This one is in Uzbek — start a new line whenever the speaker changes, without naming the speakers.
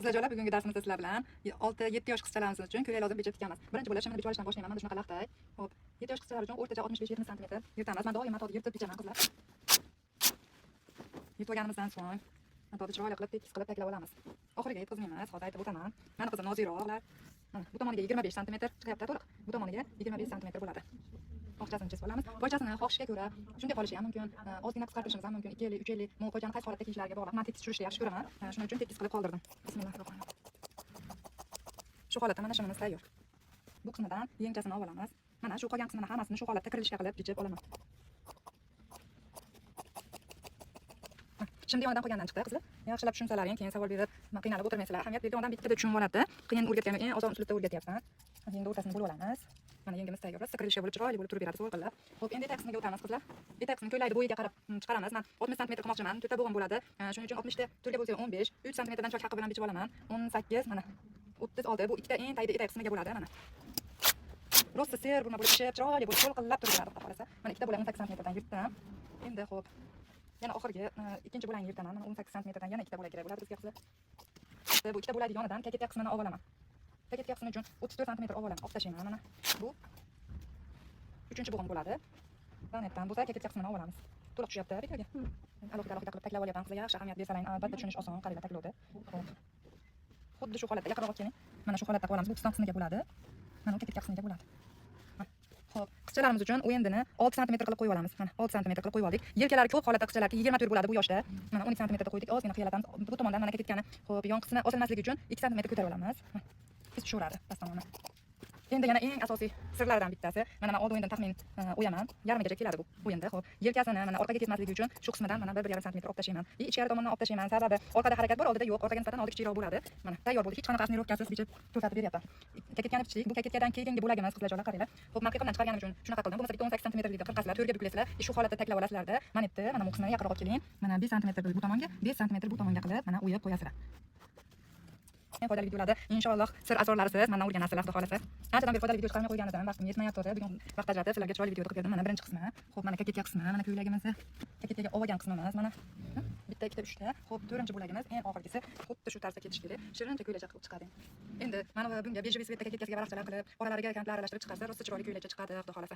Qizlarjonlar, bugungi darsimizda sizlar bilan 6-7 yosh qizchalarimiz uchun ko'ylak lozim bichib tikamiz. Birinchi bo'lib shimni bichib olishdan boshlayman. Mana shunaqa laxtak. Xo'p, 7 yosh qizchalar uchun o'rtacha 65-70 sm yirtamiz. Men doim matoni yirtib bichaman, qizlar. Yirtib olganimizdan so'ng matoni chiroyli qilib tekis qilib taklab olamiz. Oxiriga yetkazmaymiz, hozir aytib o'taman. Mani qizim noziroqlar. Mana bu tomoniga 25 sm chiqyapti to'liq. Bu tomoniga 25 sm bo'ladi. Oqchasini chizib olamiz. Poychasini xohishga ko'ra shunday qolishi ham mumkin. Ozgina qisqartirishimiz ham mumkin. 250, 350, bu poychani qaysi holatda kiyishlariga bog'liq. Men tekis tushirishni yaxshi ko'raman. Shuning uchun tekis qilib qoldirdim. Bismillahirrohmanirrohim. Shu holatda mana shunimiz tayyor. Bu qismidan yengchasini olib olamiz. Mana shu qolgan qismini hammasini shu holatda kirilishga qilib bichib olaman. Shimdi yonidan qolgandan chiqdi, qizlar. Yaxshilab tushunsalaring, keyin savol berib, qiynalib o'tirmaysizlar. Ahamiyat bergan odam bittada tushunib oladi. Qiyin o'rgatganim eng oson uslubda o'rgatyapman. Endi o'rtasini bo'lib olamiz. Mana yengimiz tayyor. Rosa kirilishga bo'lib chiroyli bo'lib turib beradi, zo'r qilib. Xo'p, endi etak qismiga o'tamiz, qizlar. Etak qismini ko'ylakni bo'yiga qarab chiqaramiz. Men 60 sm qilmoqchiman. To'rtta bo'g'im bo'ladi. Shuning uchun 60 ta to'rtga bo'lsa 15, 3 sm dan chok haqqi bilan bichib olaman. 18, mana 36. Bu ikkita eng tagida etak qismiga bo'ladi, mana. Rosa ser burma bo'lib pishib, chiroyli bo'lib to'lqinlab turib beradi, xudo xohlasa. Mana ikkita bo'lak 18 sm dan yirtdim. Endi xo'p, yana oxirgi ikkinchi bo'lakni yirtaman. Mana 18 sm dan yana ikkita bo'lak kerak bo'ladi bizga, qizlar. Bu ikkita bo'lakni yonidan koketka qismini olib olaman. Koketka qismi uchun 34 sm olib olaman. Olib tashlayman mana. Bu uchinchi bo'g'im bo'ladi. Planetdan bo'lsa koketka qismini olib olamiz. To'liq tushyapti videoga. Alohida alohida qilib taklab olyapman, qizlar. Yaxshi ahamiyat bersalang, albatta tushunish oson. Qaranglar, taklovda. Xo'p. Xuddi shu holatda yaqinroq olib keling. Mana shu holatda qilib olamiz. Bu piston qismiga bo'ladi. Mana u koketka qismiga bo'ladi. Xo'p, qizchalarimiz uchun o'yindini 6 sm qilib qo'yib olamiz. Mana 6 sm qilib qo'yib oldik. Yelkalari ko'p holatda qizchalarga 24 bo'ladi bu yoshda. Mana 12 sm qo'ydik, ozgina qiyalatamiz. Bu tomondan mana koketkani, xo'p, yon qismi osilmasligi uchun 2 sm ko'tarib olamiz. Tez tushaveradi past tomoni. Endi yana eng asosiy sirlardan bittasi. Mana men old o'yindan taxmin o'yaman. Yarmigacha keladi bu o'yinda. Xo'p, yelkasini mana orqaga ketmasligi uchun shu qismidan mana 1-1.5 sm olib tashlayman. И ichkari tomondan olib tashlayman. Sababi orqada harakat bor, oldida yo'q. Orqaga nisbatan oldi kichikroq bo'ladi. Mana tayyor bo'ldi. Hech qanaqa тонировка siz bichib ko'rsatib beryapman. Koketkani bichdik. Bu koketkadan keyingi bo'lagimiz, qizlarjonlar, qaranglar. Xo'p, men qiyqimdan chiqarganim uchun shunaqa qildim. Bo'lmasa bitta 18 sm qirqasizlar, to'rtga buklasizlar. Shu holatda taklab olasizlarda. Mana yerda mana bu qismini yaqinroq olib keling. Mana 5 sm bu tomonga, 5 sm bu tomonga qilib, mana o'yib qo'yasizlar. Eng foydali videolarda inshaalloh sir asrorlarisiz mandan o'rganasizlar, xudo xohlasa. Anchadan beri foydali video chiqarmay qo'ygan edim, vaqtim yetmayapti. Bugun vaqt ajratib sizlarga chiroyli video qilib berdim. Mana birinchi qismi. Xo'p, mana koketka qismi, mana ko'ylagimizni koketkaga olgan qismimiz, mana bitta, ikkita, uchta. Xo'p, to'rtinchi bo'lagimiz, eng oxirgisi xuddi shu tarzda ketishi kerak. Shirincha ko'ylakcha qilib chiqadi. Endi mana bunga бежевый цвет da koketkasiga varaqchalar qilib, oralariga kantlar aralashtirib chiqarsa, rosa chiroyli ko'ylakcha chiqadi, xudo xohlasa.